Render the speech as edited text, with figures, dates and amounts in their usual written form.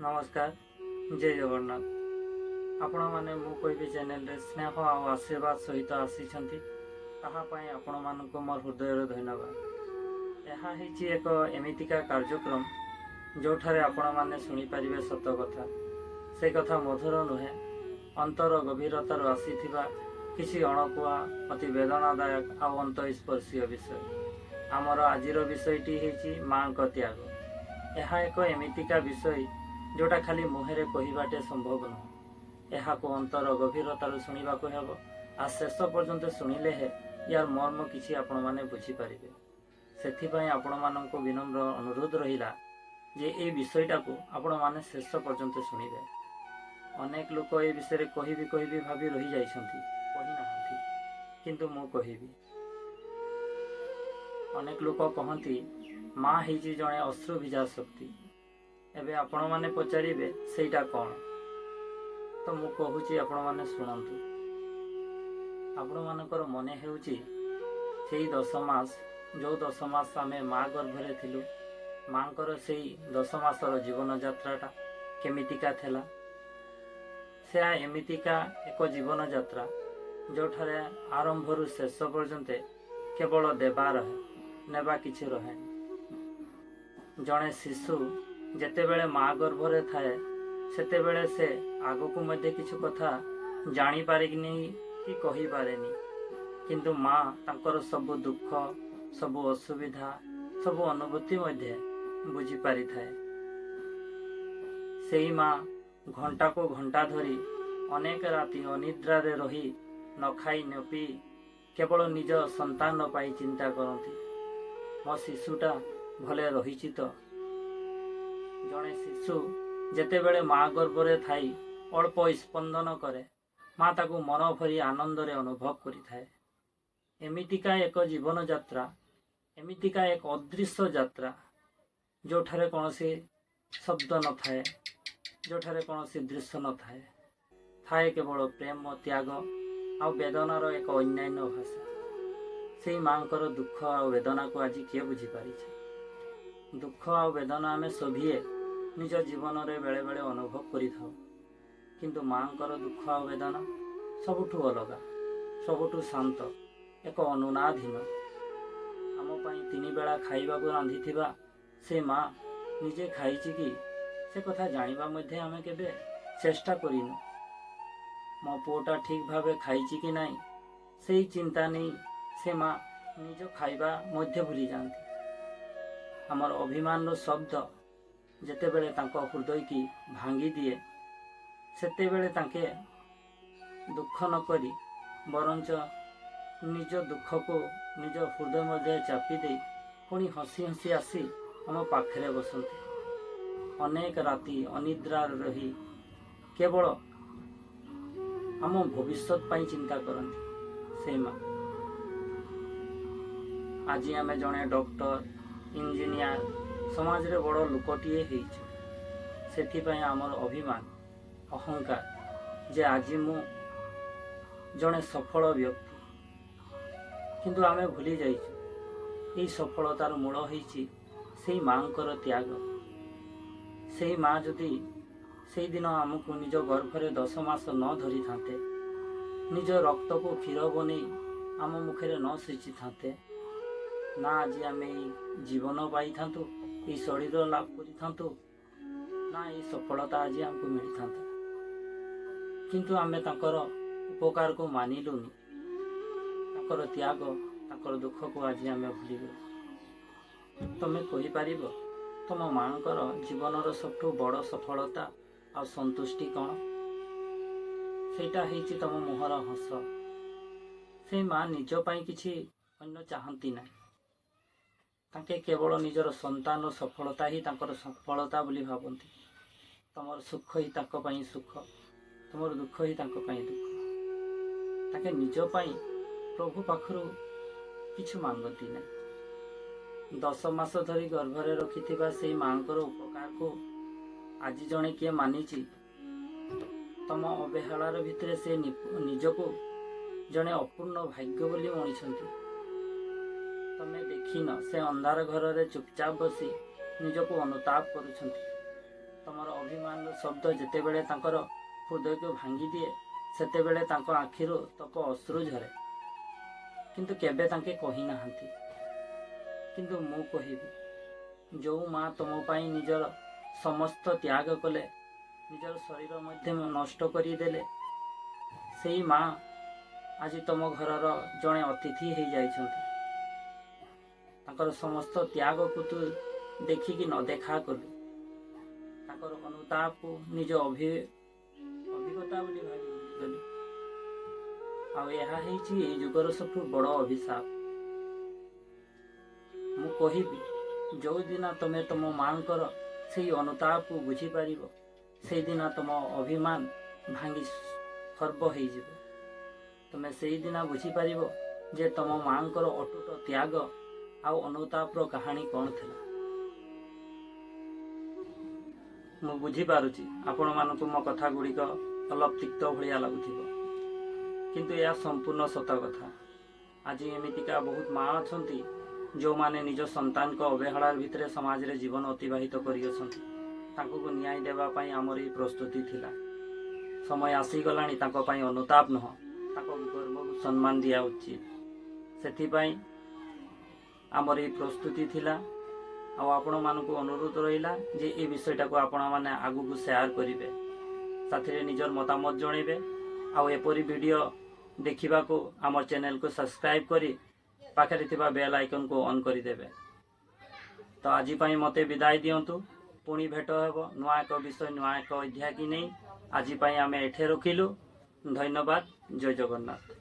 ନମସ୍କାର, ଜୟ ଜଗନ୍ନାଥ। ଆପଣମାନେ ମୁଁ କହିବି ଚ୍ୟାନେଲରେ ସ୍ନେହ ଆଉ ଆଶୀର୍ବାଦ ସହିତ ଆସିଛନ୍ତି, ତାହା ପାଇଁ ଆପଣମାନଙ୍କୁ ମୋର ହୃଦୟର ଧନ୍ୟବାଦ। ଏହା ହେଇଛି ଏକ ଏମିତିକା କାର୍ଯ୍ୟକ୍ରମ, ଯେଉଁଠାରେ ଆପଣମାନେ ଶୁଣିପାରିବେ ସତ କଥା। ସେ କଥା ମଧୁର ନୁହେଁ, ଅନ୍ତର ଗଭୀରତାରୁ ଆସିଥିବା କିଛି ଅଣକୁହା, ଅତି ବେଦନାଦାୟକ ଆଉ ଅନ୍ତଃସ୍ପର୍ଶୀୟ ବିଷୟ। ଆମର ଆଜିର ବିଷୟଟି ହେଇଛି ମାଙ୍କ ତ୍ୟାଗ। ଏହା ଏକ ଏମିତିକା ବିଷୟ, ଯେଉଁଟା ଖାଲି ମୁହଁରେ କହିବାଟେ ସମ୍ଭବ ନୁହଁ। ଏହାକୁ ଅନ୍ତର ଗଭୀରତାରୁ ଶୁଣିବାକୁ ହେବ ଆଉ ଶେଷ ପର୍ଯ୍ୟନ୍ତ ଶୁଣିଲେ ହେ ୟାର ମର୍ମ କିଛି ଆପଣମାନେ ବୁଝିପାରିବେ। ସେଥିପାଇଁ ଆପଣମାନଙ୍କୁ ବିନମ୍ର ଅନୁରୋଧ ରହିଲା ଯେ ଏଇ ବିଷୟଟାକୁ ଆପଣମାନେ ଶେଷ ପର୍ଯ୍ୟନ୍ତ ଶୁଣିବେ। ଅନେକ ଲୋକ ଏ ବିଷୟରେ କହିବି କହିବି ଭାବି ରହିଯାଇଛନ୍ତି, କହିନାହାନ୍ତି, କିନ୍ତୁ ମୁଁ କହିବି। ଅନେକ ଲୋକ କହନ୍ତି, ମା ହେଇଛି ଜଣେ ଅଶ୍ରୁ ଭିଜା ଶକ୍ତି। ଏବେ ଆପଣମାନେ ପଚାରିବେ, ସେଇଟା କ'ଣ? ତ ମୁଁ କହୁଛି, ଆପଣମାନେ ଶୁଣନ୍ତୁ। ଆପଣମାନଙ୍କର ମନେ ହେଉଛି ସେଇ 10 ମାସ, ଯେଉଁ 10 ମାସ ଆମେ ମା ଗର୍ଭରେ ଥିଲୁ, ମାଙ୍କର ସେଇ 10 ମାସର ଜୀବନ ଯାତ୍ରାଟା କେମିତିକା ଥିଲା? ସେ ଏମିତିକା ଏକ ଜୀବନ ଯାତ୍ରା, ଯେଉଁଠାରେ ଆରମ୍ଭରୁ ଶେଷ ପର୍ଯ୍ୟନ୍ତ କେବଳ ଦେବା ରହେ, ନେବା କିଛି ରହେନି। ଜଣେ ଶିଶୁ ଯେତେବେଳେ ମା ଗର୍ଭରେ ଥାଏ, ସେତେବେଳେ ସେ ଆଗକୁ ମଧ୍ୟ କିଛି କଥା ଜାଣିପାରେନି କି କହିପାରେନି। କିନ୍ତୁ ମା ତାଙ୍କର ସବୁ ଦୁଃଖ, ସବୁ ଅସୁବିଧା, ସବୁ ଅନୁଭୂତି ମଧ୍ୟ ବୁଝିପାରିଥାଏ। ସେଇ ମା ଘଣ୍ଟାକୁ ଘଣ୍ଟା ଧରି ଅନେକ ରାତି ଅନିଦ୍ରାରେ ରହି, ନ ଖାଇ ନ ପିଇ କେବଳ ନିଜ ସନ୍ତାନ ପାଇଁ ଚିନ୍ତା କରନ୍ତି, ମୋ ଶିଶୁଟା ଭଲେ ରହିଛି ତ? ଜଣେ ଶିଶୁ ଯେତେବେଳେ ମା ଗର୍ଭରେ ଥାଇ ଅଳ୍ପ ସ୍ପନ୍ଦନ କରେ, ମା ତାକୁ ମନ ଭରି ଆନନ୍ଦରେ ଅନୁଭବ କରିଥାଏ। ଏମିତିକା ଏକ ଜୀବନ ଯାତ୍ରା, ଏମିତିକା ଏକ ଅଦୃଶ୍ୟ ଯାତ୍ରା, ଯେଉଁଠାରେ କୌଣସି ଶବ୍ଦ ନଥାଏ, ଯେଉଁଠାରେ କୌଣସି ଦୃଶ୍ୟ ନଥାଏ, ଥାଏ କେବଳ ପ୍ରେମ, ତ୍ୟାଗ ଆଉ ବେଦନାର ଏକ ଅନ୍ୟାନ୍ୟ ଭାଷା। ସେଇ ମାଙ୍କର ଦୁଃଖ ଆଉ ବେଦନାକୁ ଆଜି କିଏ ବୁଝିପାରିଛି? ଦୁଃଖ ଆଉ ବେଦନା ଆମେ ସଭିଏ ନିଜ ଜୀବନରେ ବେଳେବେଳେ ଅନୁଭବ କରିଥାଉ, କିନ୍ତୁ ମାଙ୍କର ଦୁଃଖ ଆଉ ବେଦନା ସବୁଠୁ ଅଲଗା, ସବୁଠୁ ଶାନ୍ତ, ଏକ ଅନୁନାଧୀନ। ଆମ ପାଇଁ ତିନି ବେଳା ଖାଇବାକୁ ରାନ୍ଧିଥିବା ସେ ମା ନିଜେ ଖାଇଛି କି, ସେ କଥା ଜାଣିବା ମଧ୍ୟ ଆମେ କେବେ ଚେଷ୍ଟା କରିନୁ। ମୋ ପୁଅଟା ଠିକ୍ ଭାବେ ଖାଇଛି କି ନାହିଁ, ସେଇ ଚିନ୍ତା ନେଇ ସେ ମା ନିଜ ଖାଇବା ମଧ୍ୟ ଭୁଲି ଯାଆନ୍ତି। ଆମର ଅଭିମାନର ଶବ୍ଦ ଯେତେବେଳେ ତାଙ୍କ ହୃଦୟକି ଭାଙ୍ଗି ଦିଏ, ସେତେବେଳେ ତାଙ୍କେ ଦୁଃଖ ନ କରି ବରଞ୍ଚ ନିଜ ଦୁଃଖକୁ ନିଜ ହୃଦୟ ମଧ୍ୟରେ ଚାପି ଦେଇ ପୁଣି ହସି ହସି ଆସି ଆମ ପାଖରେ ବସନ୍ତି। ଅନେକ ରାତି ଅନିଦ୍ରାରେ ରହି କେବଳ ଆମ ଭବିଷ୍ୟତ ପାଇଁ ଚିନ୍ତା କରନ୍ତି ସେ ମା। ଆଜି ଆମେ ଜଣେ ଡକ୍ଟର, ଇଞ୍ଜିନିୟର, ସମାଜରେ ବଡ଼ ଲୋକଟିଏ ହେଇଛୁ। ସେଥିପାଇଁ ଆମର ଅଭିମାନ, ଅହଙ୍କାର ଯେ ଆଜି ମୁଁ ଜଣେ ସଫଳ ବ୍ୟକ୍ତି। କିନ୍ତୁ ଆମେ ଭୁଲି ଯାଇଛୁ, ଏଇ ସଫଳତାର ମୂଳ ହେଇଛି ସେଇ ମାଙ୍କର ତ୍ୟାଗ। ସେଇ ମା ଯଦି ସେଇଦିନ ଆମକୁ ନିଜ ଗର୍ଭରେ 10 ମାସ ନ ଧରିଥାନ୍ତେ, ନିଜ ରକ୍ତକୁ କ୍ଷୀର ବନେଇ ଆମ ମୁଖରେ ନ ସିଞ୍ଚିଥାନ୍ତେ ନା, ଆଜି ଆମେ ଏଇ ଜୀବନ ପାଇଥାନ୍ତୁ, ଏଇ ଶରୀର ଲାଭ କରିଥାନ୍ତୁ ନା, ଏଇ ସଫଳତା ଆଜି ଆମକୁ ମିଳିଥାନ୍ତା। କିନ୍ତୁ ଆମେ ତାଙ୍କର ଉପକାରକୁ ମାନିଲୁନି। ତାଙ୍କର ତ୍ୟାଗ, ତାଙ୍କର ଦୁଃଖକୁ ଆଜି ଆମେ ଭୁଲିଗଲୁ। ତମେ କହିପାରିବ, ତମ ମାଙ୍କର ଜୀବନର ସବୁଠୁ ବଡ଼ ସଫଳତା ଆଉ ସନ୍ତୁଷ୍ଟି କ'ଣ? ସେଇଟା ହେଇଛି ତମ ମୁହଁର ହସ। ସେ ମା ନିଜ ପାଇଁ କିଛି ଅନ୍ୟ ଚାହାନ୍ତି ନାହିଁ। ତାଙ୍କେ କେବଳ ନିଜର ସନ୍ତାନର ସଫଳତା ହିଁ ତାଙ୍କର ସଫଳତା ବୋଲି ଭାବନ୍ତି। ତମର ସୁଖ ହିଁ ତାଙ୍କ ପାଇଁ ସୁଖ, ତୁମର ଦୁଃଖ ହିଁ ତାଙ୍କ ପାଇଁ ଦୁଃଖ। ତାଙ୍କେ ନିଜ ପାଇଁ ପ୍ରଭୁ ପାଖରୁ କିଛି ମାଗନ୍ତି ନାହିଁ। 10 ମାସ ଧରି ଗର୍ଭରେ ରଖିଥିବା ସେଇ ମାଙ୍କର ଉପକାରକୁ ଆଜି ଜଣେ କିଏ ମାନିଛି? ତମ ଅବହେଳାର ଭିତରେ ସେ ନିଜକୁ ଜଣେ ଅପୂର୍ଣ୍ଣ ଭାଗ୍ୟ ବୋଲି ମଣିଛନ୍ତି। ତମେ ଦେଖିନ, ସେ ଅନ୍ଧାର ଘରରେ ଚୁପଚାପ ବସି ନିଜକୁ ଅନୁତାପ କରୁଛନ୍ତି। ତମର ଅଭିମାନର ଶବ୍ଦ ଯେତେବେଳେ ତାଙ୍କର ହୃଦୟକୁ ଭାଙ୍ଗିଦିଏ, ସେତେବେଳେ ତାଙ୍କ ଆଖିରୁ ତପ ଅଶ୍ରୁ ଝରେ, କିନ୍ତୁ କେବେ ତାଙ୍କେ କହିନାହାନ୍ତି। କିନ୍ତୁ ମୁଁ କହିବି, ଯେଉଁ ମା ତମ ପାଇଁ ନିଜର ସମସ୍ତ ତ୍ୟାଗ କଲେ, ନିଜର ଶରୀର ମଧ୍ୟ ନଷ୍ଟ କରିଦେଲେ, ସେଇ ମା ଆଜି ତମ ଘରର ଜଣେ ଅତିଥି ହେଇଯାଇଛନ୍ତି। ତାଙ୍କର ସମସ୍ତ ତ୍ୟାଗକୁ ତୁ ଦେଖିକି ନ ଦେଖା କଲୁ। ତାଙ୍କର ଅନୁତାପକୁ ନିଜ ଅଭିଜ୍ଞତା ବୋଲି ଭାବି ଭୁଲିଗଲୁ। ଆଉ ଏହା ହେଇଛି ଏଇ ଯୁଗର ସବୁଠୁ ବଡ଼ ଅଭିଶାପ। ମୁଁ କହିବି, ଯେଉଁଦିନ ତମେ ତମ ମାଙ୍କର ସେଇ ଅନୁତାପକୁ ବୁଝିପାରିବ, ସେଇଦିନ ତମ ଅଭିମାନ ଭାଙ୍ଗି ଖର୍ବ ହେଇଯିବ। ତମେ ସେଇଦିନ ବୁଝିପାରିବ ଯେ ତମ ମାଙ୍କର ଅଟୁଟ ତ୍ୟାଗ ଆଉ ଅନୁତାପର କାହାଣୀ କ'ଣ ଥିଲା। ମୁଁ ବୁଝିପାରୁଛି, ଆପଣମାନଙ୍କୁ ମୋ କଥା ଗୁଡ଼ିକ ଅଲପ ତିକ୍ତ ଭଳିଆ ଲାଗୁଥିବ, କିନ୍ତୁ ଏହା ସମ୍ପୂର୍ଣ୍ଣ ସତ କଥା। ଆଜି ଏମିତିକା ବହୁତ ମା ଅଛନ୍ତି, ଯେଉଁମାନେ ନିଜ ସନ୍ତାନଙ୍କ ଅବହେଳା ଭିତରେ ସମାଜରେ ଜୀବନ ଅତିବାହିତ କରିଅଛନ୍ତି। ତାଙ୍କୁ ନ୍ୟାୟ ଦେବା ପାଇଁ ଆମର ଏଇ ପ୍ରସ୍ତୁତି ଥିଲା। ସମୟ ଆସିଗଲାଣି, ତାଙ୍କ ପାଇଁ ଅନୁତାପ ନୁହଁ, ତାଙ୍କ ଗର୍ବକୁ ସମ୍ମାନ ଦିଆ ଉଚିତ। ସେଥିପାଇଁ ଆମର ଏଇ ପ୍ରସ୍ତୁତି ଥିଲା। ଆଉ ଆପଣମାନଙ୍କୁ ଅନୁରୋଧ ରହିଲା ଯେ ଏ ବିଷୟଟାକୁ ଆପଣମାନେ ଆଗକୁ ସେୟାର କରିବେ, ସାଥିରେ ନିଜର ମତାମତ ଜଣାଇବେ। ଆଉ ଏପରି ଭିଡ଼ିଓ ଦେଖିବାକୁ ଆମ ଚ୍ୟାନେଲକୁ ସବସ୍କ୍ରାଇବ୍ କରି ପାଖରେ ଥିବା ବେଲ୍ ଆଇକନ୍କୁ ଅନ୍ କରିଦେବେ। ତ ଆଜି ପାଇଁ ମୋତେ ବିଦାୟ ଦିଅନ୍ତୁ। ପୁଣି ଭେଟ ହେବ ନୂଆ ଏକ ବିଷୟ, ନୂଆ ଏକ ଅଧ୍ୟାୟକି ନେଇ। ଆଜି ପାଇଁ ଆମେ ଏଠି ରଖିଲୁ। ଧନ୍ୟବାଦ। ଜୟ ଜଗନ୍ନାଥ।